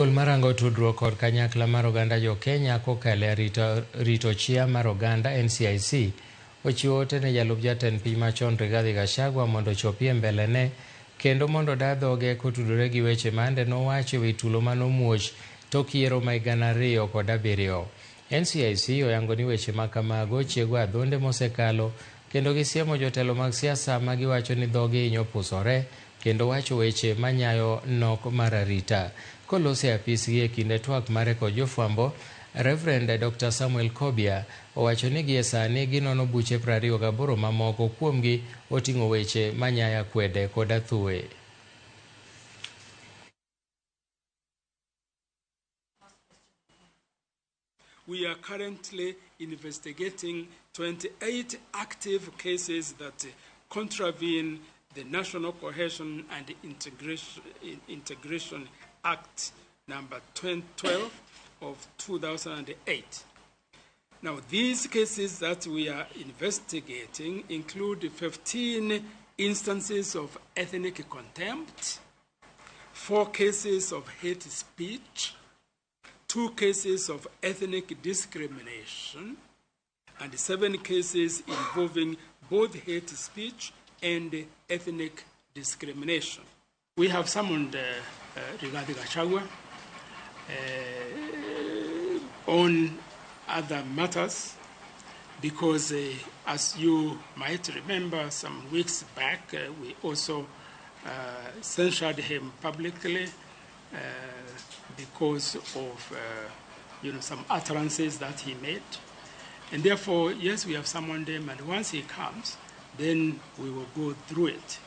Duol marango tudruok kod kanyakla mar oganda jo Kenya kokalo e arita rito chia mar oganda NCIC ochiwo ote ne jalup jatend piny machon Rigathi Gachagua mondo ochopie mbelene kendo mondo oda dhoge kotudore gi weche mande nowacho e wi tulo manomuoch tok yiero ma 2007. NCIC oyango ni weche ma kamago chiego adhonde mosekalo kendo gisiemo jotelo mag siasa ma giwacho ni dhogi hinyo pusore kendo wacho weche manyayo nok mar arita. Koloso e apisgi e kinde twak mare kod jofwambo, Reverend Dr. Samuel Kobia owacho ni gie sani ginono buche 28 mamoko kuomgi oting'o weche manyayo akwede kod athuwe. We are currently investigating 28 active cases that contravene the National Cohesion and Integration Act number 12 of 2008. Now, these cases that we are investigating include 15 instances of ethnic contempt, 4 cases of hate speech, 2 cases of ethnic discrimination, and 7 cases involving both hate speech and ethnic discrimination. We have summoned Rigathi Gachagua on other matters because, as you might remember, some weeks back we also censured him publicly because of some utterances that he made. And therefore, yes, we have summoned him, and once he comes, then we will go through it.